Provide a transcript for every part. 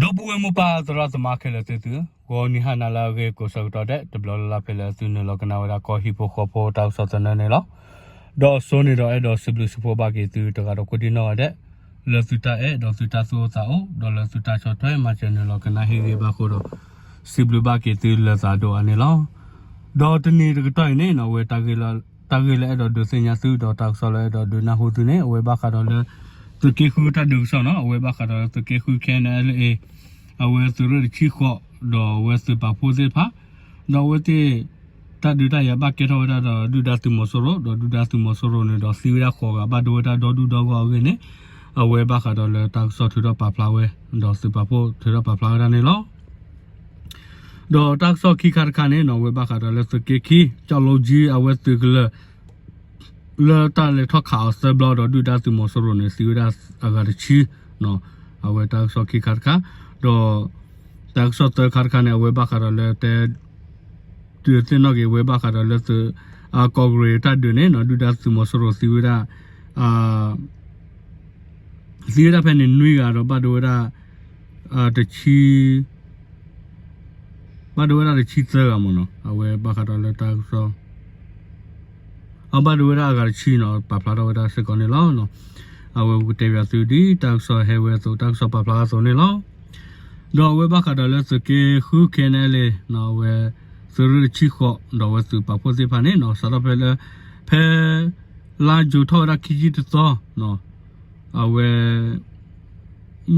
ဒီပုၢ်ဝဲၢ်မိၢ်ပၢ်သရၣ်သမါခဲလၢာ်သ့ၣ်သု, ဂီၤနံၤဟါနၤလၢအဂ့ၤကိးဆၢကတီၢ်ဒဲး တဘျီလၢ်လၢ်ဖဲလၢသုနုာ်လီၤကနၣ်ဝဲဒၣ်ကီၢ်ဟံၣ်ဖိဃီဖိတၢ်ကစီၣ်သနၢၣ်န့ၣ်လီၤ. ဒီးစိန့ၣ်ဒီးအဲၣ်ဒိးစံးဘျုးစံးဖှိၣ်ဘၣ်က့ၤသုတဂၤဒီးကိးဒံနီၢ်ဂၤဒဲး လၢသုတၢ်အဲၣ်ဒီးသုတၢ်သူၣ်အိၣ်သးအိၣ် ဒီးလၢသုတၢ်ဆီၣ်ထွဲမၤစၢၤနုာ်လီၤကနၣ်ဟ့ၣ်ဂံၢ်ဘၣ်ဃိဒီး စံးဘျုးဘၣ်က့ၤသုလၢသးဒိၣ်အါန့ၣ်လီၤ. ဒီးတနံၤတကတီၢ်အံၤန့ၣ် အဝဲ တၢ်ဂ့ၢ်လၢအဲၣ်ဒိးဒုးသ့ၣ်ညါသု ဒီးတၢ်ကစီၣ်လၢအဲၣ်ဒိးဒုးနၢ်ဟူသုန့ၣ် အဝဲဘၣ်ဃးဒီးလၢ သုးက့ဃုတၢ်ဒုးကစီၣ်နီၤ, အဝဲဘၣ်ဃးဒီးလၢသုးက့ဃု ခဲနလ့ၣ် အဝဲသုးရ့ၣ်တဆံဃိး ဒီးအဝဲသုးပာ်ဖှိၣ်သ့ၣ်တဖၣ် ဒီးအဝဲသ့ၣ် တၢ်ဒုးတၢ်ယၤဘၣ်ကဲထီၣ်ဝဲဒၣ်ဒီးဒုၣ်ဒါသုးမီၤစိရိၤ, ဒီးဒုၣ်ဒါသုးမီၤစိရိၤန့ၣ်ဒီး သံဝဲဒၣ်ဃိးဂၤ ဘၣ်ဒိဝဲဒၣ်ဒီဒူၣ်ဒီဂီၢ်အဂ့ၢ်န့ၣ် အဝဲဘၣ်ဃးဒီးလၢတၢ်ကစီၣ်ထုးထီၣ်ပာ်ဖျါဝဲ, ဒီးသုးပာ်ဖှိၣ်ထုးထီၣ်ပာ်ဖျါဝဲဒၣ်န့ၣ်လီၤ. ဒီးတၢ်ကစီၣ်ခံခါတခါန့ၣ်နီၤ အဝဲဘၣ်ဃးဒီးလၢသုးက့ခံ ကၠီၣ်လိကၠံ အဝဲသုးကလၢၤ လၢတၢ်လဲၤထီၣ်ခးအီၤသၢဘျီဒီးဒုၣ်ဒါသုးမီၤစိရိၤန့ၣ် သံဝဲဒၣ်အဂၤတဆံ, အဝဲတၢ်ကစီၣ်ခံခါတခါ, ဒီး တၢ်ကစီၣ်သၢခါတခါန့ၣ် အဝဲဘၣ်ဃးဒီးလၢတဲ ဒုးသ့ၣ်နီၣ်က့ၤ အဝဲဘၣ်ဃးဒီးလၢသုး ကီၢ်ကရ့ၣ်တၢ်ဒုးန့ၣ်နီၤ ဒုၣ်ဒါသုးမီၤစိရိၤသံဝဲဒၣ် သံဝဲဒၣ်ဖဲန့ၣ်နွံဂၤဒီးဘၣ်ဒိဝဲဒၣ် တဆံ ဘၣ်ဒိဝဲဒၣ်တဆံသၢဂၤမ့ၢ်နီၤ, အဝဲဘၣ်ဃးဒီးလၢတၢ်ကစီၣ် အဘၣ်ဒိဝဲဒၣ်အဂၤတဆံနီၤ ပာ်ဖျါထီၣ်ဝဲဒၣ်စ့ၢ်ကီးန့ၣ်လီၤ. အဝဲပကတဲဘၣ်သုဒ်တၢ်ကစီၣ်ဟဲဝဲအသိး တၢ်ကစီၣ်ပာ်ဖျါအသိးန့ၣ်လီၤ. ဒီးအဝဲဘၣ်ဃးဒီးလၢသုးက့ဃု ခဲနလ့ၣ် အဝဲ သုးရ့ၣ်တဆံဃိး ဒီးအဝဲသုးပာ်ဖှိၣ်သ့ၣ်တဖၣ်န့ၣ်နီၤ စးထီၣ်ဖဲလၢ ဖဲ လါယူၤထီၣ်ဝဲဒၣ်ခံဆံတသီ အဝဲ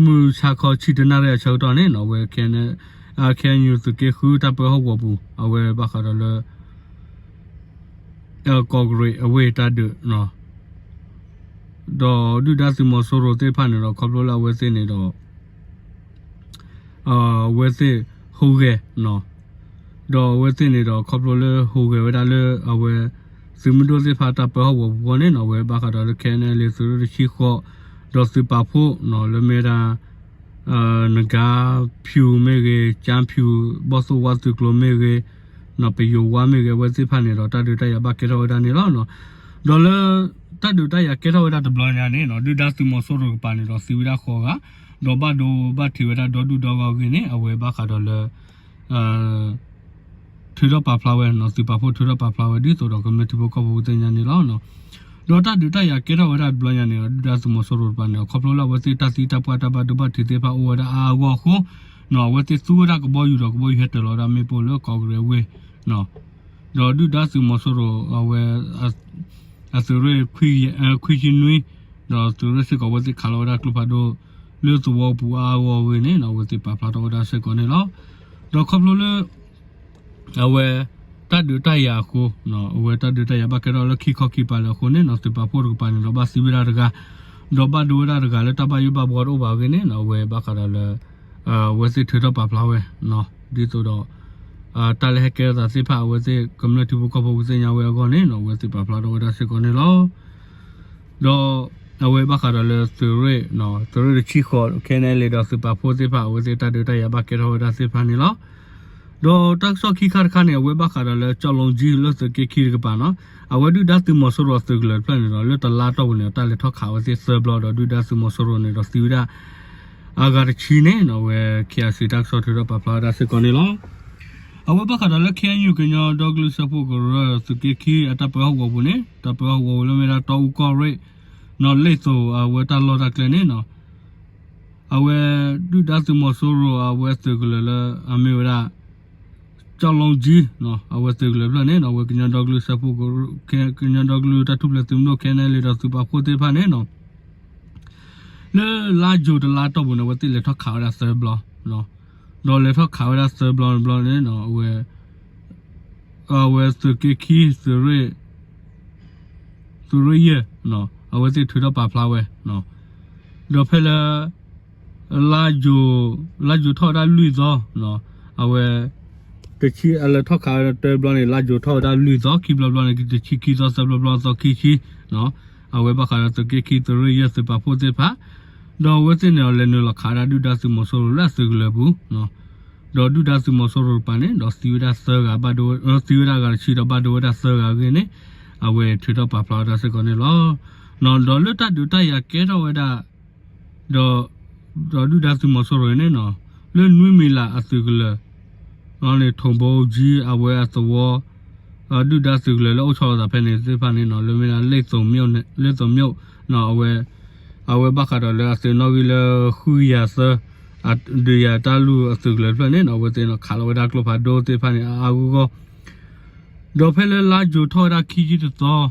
မုၢ်ဆါခီဆံတနၣ်ရံၣ်အဆၢကတီၢ်န့ၣ်နီၤ အဝဲ ခဲ ခဲအံၤ သုးက့ဃုတၢ်ပၢဟီၣ်ကဝီၤပူၤ အဝဲဘၣ်ဃးဒီးလၢ ကီၢ်ကရ့ၣ်အဝ့ၢ်တၢ်ဒုး ဒီးဒုၣ်ဒါသုးမီၤစိရိၤသ့ၣ်တဖၣ်န့ၣ်ဒီး ခီဖျိလၢအဝဲသ့ၣ်န့ၣ်ဒီး အဝဲသ့ၣ်ဟူးဂဲၤ ဒီးအဝဲသ့ၣ်န့ၣ်ဒီး ခီဖျိလၢဟူးဂဲၤဝဲဒၣ်လၢအဝဲ သုးမုၢ်ဒိၣ်သ့ၣ်တဖၣ်တၢ်ပၢဟီၣ်ကဝီၤပူၤအဂီၢ်န့ၣ်နီၤ အဝဲဘၣ်ဃးဒီးလၢ ခဲနလ့ၣ် သုးရ့ၣ်တဆံဃိး ဒီးသုးပာ်ဖှိၣ် လၢမ့ၢ်ဝဲဒၣ် နဂါဖၠူၤမ့ၢ်ဂ့ၤ, ကၠါဖၠူၤ, ဘီၣ်သိၣ်ဝါသုးကျိၤမ့ၢ်ဂ့ၤ, ပယိၤဝါမ့ၢ်ဂ့ၤ အဝဲသ့ၣ်တဖၣ်န့ၣ်ဒီး တၢ်ဒုးတၢ်ယၤဘၣ်ကဲထီၣ်ဝဲဒၣ်န့ၣ်လီၤ. ဒီးလၢ တၢ်ဒုးတၢ်ယၤကဲထီၣ်ဝဲဒၣ်တဘျီညါန့ၣ်နီၤ ဒုၣ်ဒါသုးမီၤစိရိၤတကပၤန့ၣ်ဒီးသံဝဲဒၣ်ဃိးဂၤ, ဒီးဘၣ်ဒိဘၣ်ထံးဝဲဒၣ်ဒီဒူၣ်ဒီဂီၢ်အဂ့ၢ်န့ၣ် အဝဲဘၣ်ဃးဒီးလၢ ထုးထီၣ်ပာ်ဖျါဝဲနီၤ သုးပာ်ဖှိၣ်ထုးထီၣ်ပာ်ဖျါဝဲဒ်သိးဒီးကမျၢၢ်ထံဖိကီၢ်ဖိကသ့ၣ်ညါန့ၣ်လီၤ. ဒီးတၢ်ဒုးတၢ်ယၤကဲထီၣ်ဝဲဒၣ်တဘျီညါန့ၣ်ဒီး ဒုၣ်ဒါသုးမီၤစိရိၤတကပၤန့ၣ် ခီဖျိလၢအဝဲသ့ၣ်တၢ်သံတၢ်ပှၢ်တၢ်ဘၣ်ဒိဘၣ်ထံးသ့ၣ်တဖၣ်အိၣ်ဝဲဒၣ်အါအါဂီၢ်ဂီၢ်အဃိ အဝဲသ့ၣ်သူဝဲဒၣ်ကဘီယူၤဒီးကဘီယူၤဟဲတၢၤလီၤဝဲဒၣ်မ့ၣ်ပိၢ်လၢကီၢ်ကရ့ၣ်အဝ့ၢ် ဒီးဒုၣ်ဒါသုးမီၤစိရိၤအဝဲ အသုးရ့ၣ် ခွံဆံနွံ ဒီးသုးရ့ၣ်စ့ၢ်ကီး အဝဲသ့ၣ်ခးလီၤဝဲဒၣ်ကျိဖးဒိၣ် လၢသဝီပူၤအါအါဂီၢ်ဂီၢ်အဂ့ၢ်န့ၣ် အဝဲသ့ၣ်ပာ်ဖျါထီၣ်ဝဲဒၣ်စ့ၢ်ကီးန့ၣ်လီၤ. ဒီးခီဖျိလၢ အဝဲ တၢ်ဒုးတၢ်ယၤအဃိ အဝဲတၢ်ဒုးတၢ်ယၤဘၣ်ကဲထီၣ်လၢခံခီခံကပၤလၢအဃိန့ၣ်နီၤ သုးပာ်ဖှိၣ်တကပၤန့ၣ်ဒီးဘၣ်သံဝဲဒၣ်တဂၤ, ဒီးဘၣ်ဒိဝဲဒၣ်တဂၤလၢတၢ်ဘၣ်ယိၣ်ဘၣ်ဘှီတအိၣ်ဘၣ်အဂ့ၢ်န့ၣ်နီၤ အဝဲဘၣ်ဃးဒီးလၢ အဝဲသ့ၣ်ထုးထီၣ်ပာ်ဖျါဝဲ ဒ်သိးဒီး တၢ်လၢဟဲကဲထီၣ်သးသ့ၣ်တဖၣ် အဝဲသ့ၣ်ကမျၢၢ်ထံဖိကီၢ်ဖိကသ့ၣ်ညါဝဲအဂီၢ်န့ၣ်နီၤ အဝဲသ့ၣ်ပာ်ဖျါထီၣ်ဝဲဒၣ်စ့ၢ်ကီးန့ၣ်လီၤ. ဒီး အဝဲဘၣ်ဃးဒီးလၢသုးရ့ၣ် သုးရ့ၣ်တဆံဃိး ခဲနလ့ၣ် ဒီးသုးပာ်ဖှိၣ်သ့ၣ်တဖၣ် အဝဲသ့ၣ်တၢ်ဒုးတၢ်ယၤဘၣ်ကဲထီၣ်ဝဲဒၣ်သ့ၣ်တဖၣ်န့ၣ်လီၤ. ဒီးတၢ်ကစီၣ်ခံခါတခါန့ၣ် အဝဲဘၣ်ဃးဒီးလၢကၠီၣ်လိကၠံ လၢသုးက့ခံတကပၤနီၤ အဝဲဒုၣ်ဒါသုးမီၤစိရိၤအသုးကလၢၤတဖျၢၣ်န့ၣ်ဒီး လၢတလါတီၢ်ပူၤန့ၣ် တၢ်လဲၤထီၣ်ခးဝဲသ့ၣ်သၢဘျီဒီး ဒုၣ်ဒါသုးမီၤစိရိၤန့ၣ်ဒီးသံဝဲဒၣ် အဂၤတဆံန့ၣ်နီၤ အဝဲ ခ့ၣ်အၣ်စံၣ် တၢ်ကစီၣ်ထုးထီၣ်ပာ်ဖျါဝဲဒၣ်စ့ၢ်ကီးန့ၣ်လီၤ. အဝဲဘၣ်ဃးဒီးလၢ ခဲအံၤ ကညီဒီကလုာ်စၢဖှိၣ်ကရၢ သုးက့ခံအတၢ်ပၢဟီၣ်ကဝီၤပူၤန့ၣ် တၢ်ပၢဟီၣ်ကဝီၤပူၤလၢမ့ၢ်ဒၣ်တီအူကီၢ်ရ့ၣ် နီၢ်လ့ၣ်သိး အဝဲတၢ်လီၢ်တၢ်ကျဲန့ၣ်နီၤ အဝဲ ဒုၣ်ဒါသုးမီၤစိရိၤ အဝဲသုးကလၢၤလၢ အမ့ၢ်ဝဲဒၣ် ကၠီၣ်လိကၠံ အဝဲသုးကလၢၤတဖျၢၣ်န့ၣ်နီၤ အဝဲကညီဒီကလုာ်စၢဖှိၣ် ကညီဒီကလုာ်တၢ်ထူၣ်ဖျဲးသုးမုၢ်ဒိၣ် ခဲနလ့ၣ် ဒီးသုးပာ်ဖှိၣ်သ့ၣ်တဖၣ်န့ၣ်နီၤ လၢလါယူၤတလါတီၢ်ပူၤန့ၣ် အဝဲသ့ၣ်လဲၤထီၣ်ခးဝဲဒၣ်သၢဘျီ ဒီးလဲၤထီၣ်ခးဝဲဒၣ်သၢဘျီတဘျီန့ၣ်နီၤ အဝဲ အဝဲသုးက့ခံ သုးရ့ၣ် သုးရ့ၣ်ယဲၢ် အဝဲသ့ၣ်ထုးထီၣ်ပာ်ဖျါဝဲ ဒီးဖဲလၢ လါယူၤ လါယူၤထီၣ်ဝဲဒၣ်လွံၢ်သီ အဝဲ တဆံ အလဲၤထီၣ်ခးဝဲဒၣ်တဘျီန့ၣ် လါယူၤထီၣ်ဝဲဒၣ်လွံၢ်သီ ခံဘျီဘျီန့ၣ် တဆံခံသီ သၢဘျီဘျီ သီခံဆံ အဝဲဘၣ်ဃးဒီးသုးက့ခံ သုးရ့ၣ်ယဲၢ် သုးပာ်ဖှိၣ်သ့ၣ်တဖၣ် ဒီးအဝဲသ့ၣ်န့ၣ်ဒီးလဲၤနုာ်လီၤခးဝဲဒၣ်ဒုၣ်ဒါသုးမီၤစိရိၤလၢအသုးကလၢၤပူၤ ဒီးဒုၣ်ဒါသုးမီၤစိရိၤတကပၤန့ၣ်ဒီးသံဝဲဒၣ်သၢဂၤ ဘၣ်ဒိ သံဝဲဒၣ်အဂၤတဆံဒီးဘၣ်ဒိဝဲဒၣ်သၢဂၤအဂ့ၢ်န့ၣ် အဝဲထုးထီၣ်ပာ်ဖျါဝဲဒၣ်စ့ၢ်ကီးန့ၣ်လီၤ. ဒီးလၢတၢ်ဒုးတၢ်ယၤကဲထီၣ်ဝဲဒၣ် ဒီး ဒီးဒုၣ်ဒါသုးမီၤစိရိၤန့ၣ်နီၤ လၢနွံမံၤလးအသုးကလၢၤ န့ၣ် ထိၣ်ဘိကၠံ အဝဲအသဝီ ဒုၣ်ဒါသုးကလၢၤလၢအိၣ်ဆီလီၤသးဖဲန့ၣ်သ့ၣ်တဖၣ်န့ၣ်နီၤ လၢမ့ၢ်ဒၣ် လ့ၣ်သိၣ်မၠိၣ် အဝဲ အဝဲဘၣ်ဃးဒီးလၢအသုးနီၣ်ဂံၢ်လၢဃုကယၤသၢ ဒုးယၤတၢ်လူၢ်အသုးကလၢၤတဖျၢၣ်န့ၣ်နီၤ အဝဲသ့ၣ်နီၤ ခးလီၤဝဲဒၣ်ကျိဖးဒိၣ်သ့ၣ်တဖၣ်န့ၣ် အါအါဂီၢ်ဂီၢ် ဒီးဖဲလၢလါယူၤထီၣ်ဝဲဒၣ်ခံဆံတသီ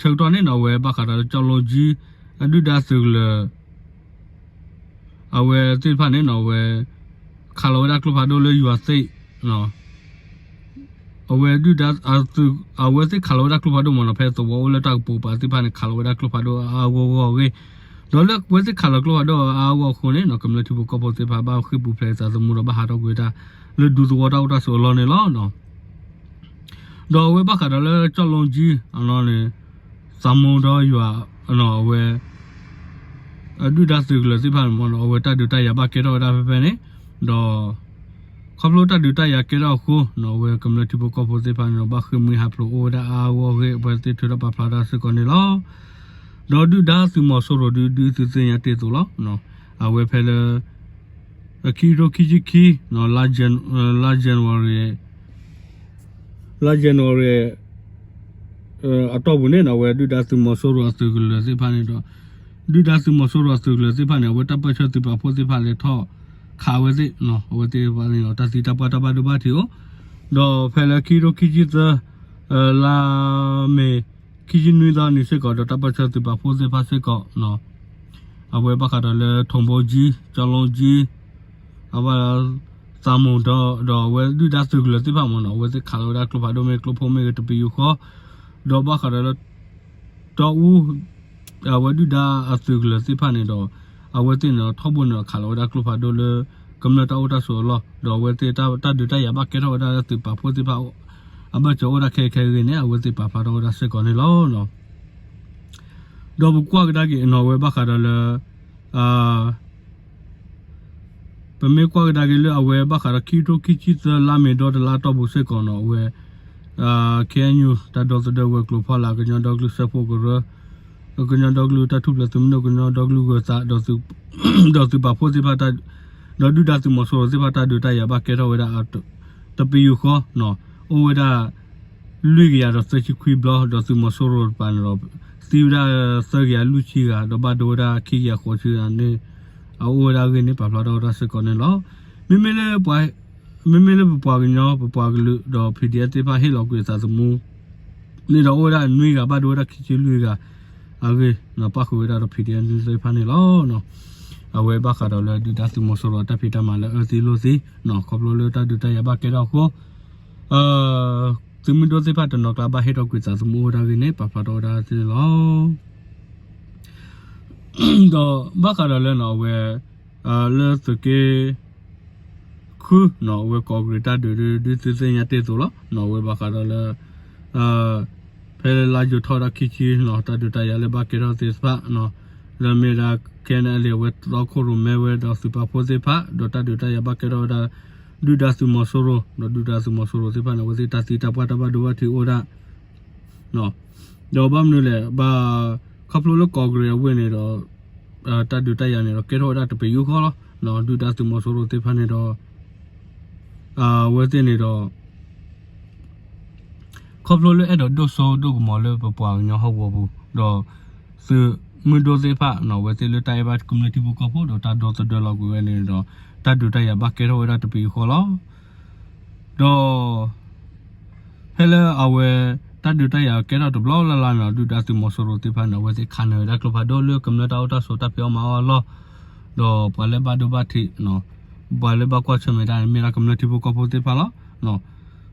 ဆၢကတီၢ်န့ၣ်နီၤ အဝဲဘၣ်ဃးဒီးလၢကၠီလိကၠံ အဒုၣ်ဒါသုးကလၢၤ အဝဲသ့ၣ်တဖၣ်န့ၣ်နီၤ အဝဲ ခးလီၤဝဲဒၣ်ကျိဖးဒိၣ်လၢယွၤသ့ၣ် အဝဲဒုၣ်ဒါ အဝဲသ့ၣ်ခးလီၤဝဲဒၣ်ကျိဖးဒိၣ်မ့ၢ်နီၤ ဖဲသဝီအိၣ်လၢတၢ်ကပိာ်ပၤသ့ၣ်တဖၣ်န့ၣ် ခးလီၤဝဲဒၣ်ကျိဖးဒိၣ်အါအါဂီၢ်ဂီၢ်အဂ့ၢ်, ဒီးလၢအဝဲသ့ၣ်ခးလီၤကျိဖးဒိၣ်အါအါဂီၢ်အဃိန့ၣ်နီၤ ကမျၢၢ်ထံဖိကီၢ်ဖိသ့ၣ်တဖၣ်ဘၣ်ဃ့ၢ်ပူၤဖျဲးသးသမူဒီးဘၣ်ဟးထီၣ်ကွံာ်ဝဲဒၣ် လၢဒူသဝီတၢ်အိၣ်တၢ်ဆိးအလီၢ်န့ၣ်လီၤ. ဒီးအဝဲဘၣ်ဃးဒီးလၢကၠီလိကၠံအလီၢ်န့ၣ် သးမိၢ်ဒီးယွၤ အဝဲ အဒုၣ်ဒါသုးကလၢၤသ့ၣ်တဖၣ်န့ၣ်မ့ၢ်နီၤ အဝဲတၢ်ဒုးတၢ်ယၤဘၣ်ကဲထီၣ်ဝဲဒၣ်ဖဲဖဲန့ၣ်, ဒီး ခီဖျိတၢ်ဒုးတၢ်ယၤကဲထီၣ်အဃိနီၤ အဝဲကမျၢၢ်ထံဖိကီၢ်ဖိသ့ၣ်တဖၣ်န့ၣ်ဒီး ဘၣ်ဃ့ၢ်မှံဟးဖျိးအိၣ်ဝဲဒၣ်အါအါဂီၢ်ဂီၢ်အဂ့ၢ် အဝဲသ့ၣ်ထုးထီၣ်ပာ်ဖျါတၢ်စ့ၢ်ကီးန့ၣ်လီၤ. ဒီးဒုၣ်ဒါသုးမီၤစိရိၤဒု ဒုးသုးသ့ၣ်ညါတ့ၢ်အသိးလီၤ. အဝဲဖဲလၢ ခံကထိခံဆံခံ လါ January လါ January အတီၢ်ပူၤန့ၣ်နီၤ အဝဲဒုၣ်ဒါသုးမီၤစိရိၤအသုးကလၢၤသ့ၣ်တဖၣ်န့ၣ်ဒီး ဒုၣ်ဒါသုးမီၤစိရိၤအသုးကလၢၤသ့ၣ်တဖၣ်န့ၣ် အဝဲတၢ်ပၢၢ်ဆၢသုးပာ်ဖှိၣ်သ့ၣ်တဖၣ်လဲၤထီၣ်ခးအဝဲသ့ၣ်, အဝဲသ့ၣ်တဖၣ်န့ၣ်ဒီး တၢ်သံတၢ်ပှၢ်တၢ်ဘၣ်ဒိဘၣ်ထံးအိၣ်, ဒီးဖဲလၢခံကထိခံဆံသၢ လါမ့ၤ ခံဆံနွံသီနံၤစ့ၢ်ကီး ဒီးတၢ်ပၢၢ်ဆၢသုးပာ်ဖှိၣ်သ့ၣ်တဖၣ်စ့ၢ်ကီး အဝဲဘၣ်ဃးဒီးလၢထိၣ်ဘိကၠံ ကၠီလိကၠံ အဝဲ သးမိၢ်ဒီး ဒီးအဝဲဒုၣ်ဒါသုးကလၢၤသ့ၣ်တဖၣ်မ့ၢ်နီၤ အဝဲသ့ၣ်ခးလီၤဝဲဒၣ်ကျိဖးဒိၣ်မ့ၢ်ကျိဖိမ့ၢ်ဂ့ၤတပယူာ်ဃီ, ဒီးဘၣ်ဃးဒီးလၢ တီအူ အဝဲဒုၣ်ဒါအသုးကလၢၤသ့ၣ်တဖၣ်န့ၣ်ဒီး အဝဲသ့ၣ်န့ၣ်ဒီး ထီဘိန့ၣ်ဒီးခးလီၤဝဲဒၣ်ကျိဖးဒိၣ်လၢ ကမျၢၢ်တၢ်အိၣ်တၢ်ဆိးအလီၢ် ဒီးအဝဲသ့ၣ်တၢ်ဒုးတၢ်ယၤဘၣ်ကဲထီၣ်ဝဲဒၣ်လၢသုးပာ်ဖှိၣ်သ့ၣ်တဖၣ် အဘၢၣ်စၢၤအိၣ်ဒၣ်ခဲအံၤခဲအံၤအဂ့ၢ်န့ၣ် အဝဲသ့ၣ်ပာ်ဖျါထီၣ်ဝဲဒၣ်စ့ၢ်ကီးန့ၣ်လီၤ. ဒီးပကွၢ်ကဒါက့ၤနီၤ အဝဲဘၣ်ဃးဒီးလၢ ပမ့ၢ်ကွၢ်ကဒါက့ၤလၢအဝဲဘၣ်ဃးဒီးခံကထိခံဆံသၢ လါမ့ၤဒီတလါတီၢ်ပူၤစ့ၢ်ကီးနီၤ အဝဲ KNU တၢ်ဒီသဒၢဝဲၤကျိၤဖီလာ် ကညီဒီကလုာ်စၢဖှိၣ်ကရၢ ကညီဒီကလုာ်တၢ်ထူၣ်ဖျဲးသုးမုၢ်ဒိၣ် ကညီဒီကလုာ်ဂၢၤသး ဒီးသုးပာ်ဖှိၣ်သ့ၣ်တဖၣ် ဒီးဒုၣ်ဒါသုးမီၤစိရိၤသ့ၣ်တဖၣ်တၢ်ဒုးတၢ်ယၤဘၣ်ကဲထီၣ်ဝဲဒၣ် တပယူာ်ဃီ အိၣ်ဝဲဒၣ် လွံၢ်ကယၤဒီးသၢဆံခွံဘျီ ဒီးသုးမီၤစိရိၤတကပၤန့ၣ်ဒီး သံဝဲဒၣ်သၢကယၤလွံၢ်ဆံဂၤ ဒီးဘၣ်ဒိဝဲဒၣ်ခံကယၤဃိးဆံဂၤန့ၣ် အအိၣ်ဝဲဒၣ်အဂ့ၢ်န့ၣ် ပာ်ဖျါထီၣ်ဝဲဒၣ်စ့ၢ်ကီးန့ၣ်လီၤ. မ့မ့ၢ်လၢ မ့မ့ၢ်လၢပပှၤကညီ ပပှၤကလုာ်ဒီး PDF သ့ၣ်တဖၣ်ဟ့ၣ်လီၤကွံာ်အသးသမူ န့ၣ်ဒီးအိၣ်ဝဲဒၣ်နွံဂၤ ဘၣ်ဒိဝဲဒၣ်ခံဆံလွံၢ်ဂၤ အဂ့ၢ် ပၣ်ဃုာ်ဝဲဒၣ်ဒီး PDF သ့ၣ်တဖၣ်န့ၣ်လီၤ. အဝဲဘၣ်ဃးဒီးလၢဒုၣ်ဒါသုးမီၤစိရိၤအတၢ်ဖံးတၢ်မၤလၢအၢသံလိာ်သံ ခီဖျိလၢတၢ်ဒုးတၢ်ယၤဘၣ်ကဲထီၣ်အဃိ သုးမုၢ်ဒိၣ်သ့ၣ်တဖၣ်တနီၤကျါဘၣ်ဟ့ၣ်ထီၣ်ကွံာ်သးသမူအိၣ်ဝဲဒၣ်အဂ့ၢ်န့ၣ် ပာ်ဖျါထီၣ်ဝဲဒၣ်သ့ၣ်န့ၣ်လီၤ. ဒီးဘၣ်ဃးဒီးလၢနီၤ အဝဲ လၢသုးက့ ခုနီၤ အဝဲကီၢ်ကရံးတၢ်ဒုးဒု ဒုးသုးသ့ၣ်ညါတ့ၢ်အသိးလီၤ. အဝဲဘၣ်ဃးဒီးလၢ ဖဲလၢလါယူၤထီၣ်ဒၣ်ခံဆံနီၤ တၢ်ဒုးတၢ်ယၤလၢဘၣ်ကဲထီၣ်သ့ၣ်တဖၣ်နီၤ လၢမ့ၢ်ဒၣ် ခဲနလံ အဝဲတြီခိၣ်ရိၣ်မဲဝဲဒီးသုးပာ်ဖှိၣ်သ့ၣ်တဖၣ် ဒီးတၢ်ဒုးတၢ်ယၤဘၣ်ကဲထီၣ်ဝဲဒၣ် ဒုၣ်ဒါသုးမီၤစိရိၤ ဒီးဒုၣ်ဒါသုးမီၤစိရိၤသ့ၣ်တဖၣ်န့ၣ် အဝဲသ့ၣ်တၢ်သံတၢ်ပှၢ်တၢ်ဘၣ်ဒိဘၣ်ထံးအိၣ်ဝဲဒၣ် ဒီးဘၣ်မနုၤလဲၣ် ဘၣ် ခီဖျိလၢကီၢ်ကရံးအဝ့ၢ်န့ၣ်ဒီး တၢ်ဒုးတၢ်ယၤန့ၣ်ဒီး ကဲထီၣ်ဝဲဒၣ်တပယူာ်ဃီလီၤ. ဒုၣ်ဒါသုးမီၤစိရိၤသ့ၣ်တဖၣ်န့ၣ်ဒီး အဝဲသ့ၣ်န့ၣ်ဒီး ခီဖျိလၢအဲၣ်ဒိးဒိၣ်စိဒိၣ်ကမီၤလၢပပှၤကညီဟီၣ်ကဝီၤပူၤ ဒီး သုးမုၢ်ဒိၣ်သ့ၣ်တဖၣ်နီၤ အဝဲသ့ၣ်လၢတၢ်အဲၣ်ဘၣ်ကမျၢၢ်ထံဖိကီၢ်ဖိ ဒီးတၢ်ဒီသဒၢလီၤကွံာ်ဝဲန့ၣ်ဒီး တၢ်ဒုးတၢ်ယၤဘၣ်ကဲထီၣ်ဝဲဒၣ်တပယူာ်ဃီလီၤ. ဒီး ဖဲလၢအဝဲ တၢ်ဒုးတၢ်ယၤကဲထီၣ်တဘျီလၢ်လၢ်န့ၣ်ဒီး ဒုၣ်ဒါသုးမီၤစိရိၤသ့ၣ်တဖၣ်န့ၣ် အဝဲသ့ၣ်ခးန့ၢ်ဝဲဒၣ်ကျိဖးဒိၣ်လၢကမျၢၢ်တၢ်အိၣ်တၢ်ဆိးတၢ်ဖံးအီၣ်မၤအီၣ်အလီၢ် ဒီးပှၤလၢဘၣ်ဒိဘၣ်ထံး ပှၤလၢဘၣ်ကွၢ်ဆၢၣ်မဲာ်တၢ်န့ၣ် မ့ၢ်ဒၣ်ကမျၢၢ်ထံဖိကီၢ်ဖိသ့ၣ်တဖၣ်လီၤ.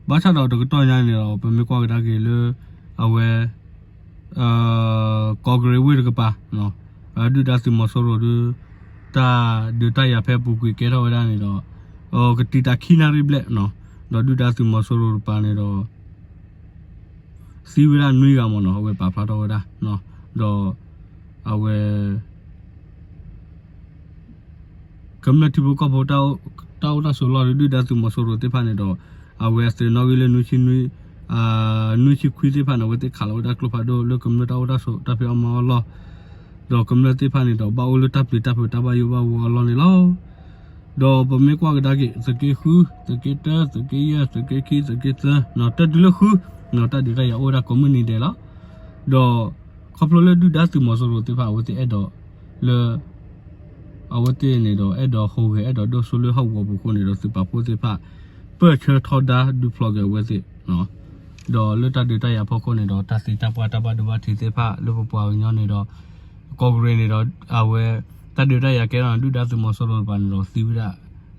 ဘၣ်ဆၣ်ဒီးတကတီၢ်ညါန့ၣ်ဒီး ပမ့ၢ်ကွၢ်ကဒါက့ၤလၢ အဝဲ ကီၢ်ကရံးဝ့ၢ်တကပၤ ဒုၣ်ဒါသုးမီၤစိရိၤဒီး တၢ်ဒုးတၢ်ယၤဖဲအပူၤကွံာ်ကဲထီၣ်ဝဲဒၣ်န့ၣ်ဒီး ကတံာ်တာ်ခံနၣ်ရံၣ်ဘျဲၣ် ဒီးဒုၣ်ဒါသုးမီၤစိရိၤတကပၤန့ၣ်ဒီး သံဝဲဒၣ်နွံဂၤမ့ၢ်နီၤ အဝဲပာ်ဖျါထီၣ်ဝဲဒၣ် ဒီး အဝဲ ကမျၢၢ်ထံဖိကီၢ်ဖိ တၢ်အိၣ်တၢ်ဆိးလီၢ်ဒီး ဒုၣ်ဒါသုးမီၤစိရိၤသ့ၣ်တဖၣ်န့ၣ်ဒီး အဝဲအသုးနီၣ်ဂံၢ်လၢ နွံဆံခွံသ့ၣ်တဖၣ်န့ၣ် အဝဲသ့ၣ်ခးလီၤဝဲဒၣ်ကျိဖးဒိၣ်လၢကမျၢၢ်တၢ်အိၣ်တၢ်ဆိးတၢ်ဖံးအီၣ်မၤအီၣ်အလီၢ် ဒီးကမျၢၢ်သ့ၣ်တဖၣ်န့ၣ်ဒီး ဘၣ်အိၣ်လၢတၢ်ပျံၤတၢ်ဖုးတၢ်ဘၣ်ယိၣ်ဘၣ်ဘှီအလီၢ်န့ၣ်လီၤ. ဒီးပမ့ၢ်ကွၢ်ကဒါက့ၤ သုးက့ဃု, သုးက့တၢ, သုးက့ယဲၢ်, သုးက့ခံ, သုးက့သၢ, တၢ်တုၤလၢဃု, တၢ်ဒုးတၢ်ယၤအိၣ်ဝဲဒၣ်ကိးမုၢ်နံၤဒဲးလီၤ. ဒီးခီဖျိလၢဒုၣ်ဒါသုးမီၤစိရိၤသ့ၣ်တဖၣ် အဝဲသ့ၣ်အဲၣ်ဒိးလၢ အဝဲသ့ၣ်န့ၣ်ဒီး အဲၣ်ဒိးဟူးဂဲၤ အဲၣ်ဒိးဒိၣ်စိလၢဟီၣ်ကဝီၤပူၤအဃိန့ၣ်ဒီး သုးပာ်ဖှိၣ်သ့ၣ်တဖၣ် ပၢၢ်ဆၢထီဒါဒုးဖျိးက့ၤအဝဲသ့ၣ် ဒီးလၢတၢ်ဒုးတၢ်ယၤဖီခိၣ်န့ၣ်ဒီး တၢ်သံတၢ်ပှၢ်တၢ်ဘၣ်ဒိဘၣ်ထံးသ့ၣ်တဖၣ် လၢပပှၤကညီန့ၣ်ဒီး ကီၢ်ကရ့ၣ်န့ၣ်ဒီး အဝဲ တၢ်ဒုးတၢ်ယၤကဲထီၣ်န့ၣ် ဒုၣ်ဒါသုးမီၤစိရိၤတကပၤန့ၣ်ဒီး သံဝဲဒၣ်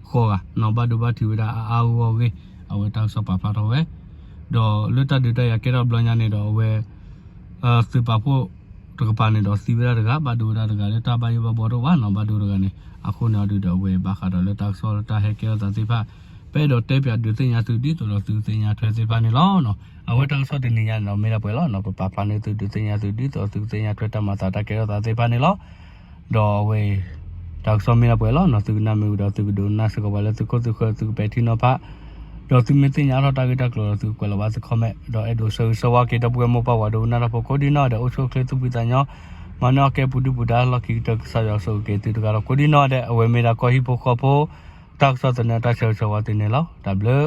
ဃိးဂၤ နီၢ်ဘၣ်ဒိဘၣ်ထံးဝဲဒၣ်အါအါဂီၢ်ဂီၢ်အဂ့ၢ် အဝဲတၢ်ကစီၣ်ပာ်ဖျါထီၣ်ဝဲ ဒီးလၢတၢ်ဒုးတၢ်ယၤကဲထီၣ်ဘျီညါန့ၣ်ဒီး အဝဲ သုးပာ်ဖှိၣ်တကပၤန့ၣ်ဒီး သံဝဲဒၣ်တဂၤ ဘၣ်ဒိဝဲဒၣ်တဂၤ လၢတၢ်ဘၣ်ယိၣ်ဘၣ်ဘှီတအိၣ်ဘၣ်နီၤ ဘၣ်ဒိတဂၤန့ၣ် အဃိန့ၣ်အီၤဒုးဒီး အဝဲဘၣ်ဃးဒီးလၢတၢ်ကစီၣ်လၢတၢ်ဟဲကဲထီၣ်သးသ့ၣ်တဖၣ် ပအဲၣ်ဒိးတဲပၠးဒုးသ့ၣ်ညါသုဒ်သိးဒီးသုကသ့ၣ်ညါထွဲသ့ၣ်တဖၣ်န့ၣ်လီၤ. အဝဲတၢ်ကစီၣ်တနံၤညါန့ၣ်ဒီး မ့ၢ်ဒၣ်ပှဲၤလီၤနီၤ ပပာ်ဖျါန့ၢ်သုဒုးသ့ၣ်ညါသုဒ်သိးသုကသ့ၣ်ညါထွဲ တၢ်မၤသးတၢ်ကဲထီၣ်သးသ့ၣ်တဖၣ်န့ၣ်လီၤ. ဒီးအဝဲ တၢ်ကစီၣ်မ့ၢ်ဒၣ်ပှဲၤလီၤနီၤ သုကနၣ်မ့ၢ်ဝံၤဒီး သုကဒိးနၢ်စ့ၢ်ကီးပှၤလၢသုခိၣ်သုဃၢၤ သုကပဲာ်ထံနီၤဖး ဒီးသုမ့ၢ်သ့ၣ်ညါထီၣ်တၢ်ဂ့ၢ်တၢ်ကျိၤဒီး သုကကွဲးလီၤဘၣ်သု comment ဒီးအဲၣ်ဒိးဆၢဂ့ၤဆၢဝါက့ၤ ဒီပုၢ်ဝဲၢ်မိၢ်ပၢ်ဝၤဒိကနၣ်တၢ်ဖိကိးဒံနီၢ်ဒဲး အိၣ်ဆူၣ်အိၣ်ချ့သူၣ်ဖှံသးညီ မၤနၢၤအီၣ်ကဲပူၤဒုၣ်ပူၤဒါ လီၢ်ခံကတၢၢ် ကစၢ်ယွၤကဆိၣ်ဂ့ၤက့ၤသုတဂၤဒီးကိးဒံနီၢ်ဒဲး အဝဲမ့ၢ်ဒၣ်ကီၢ်ဟံၣ်ဖိဃီဖိ တၢ်ကစီၣ်သန့အတၢ်ဆၢဂ့ၤဆၢဝါသုန့ၣ်လီၤ. တၢ်ဘျုး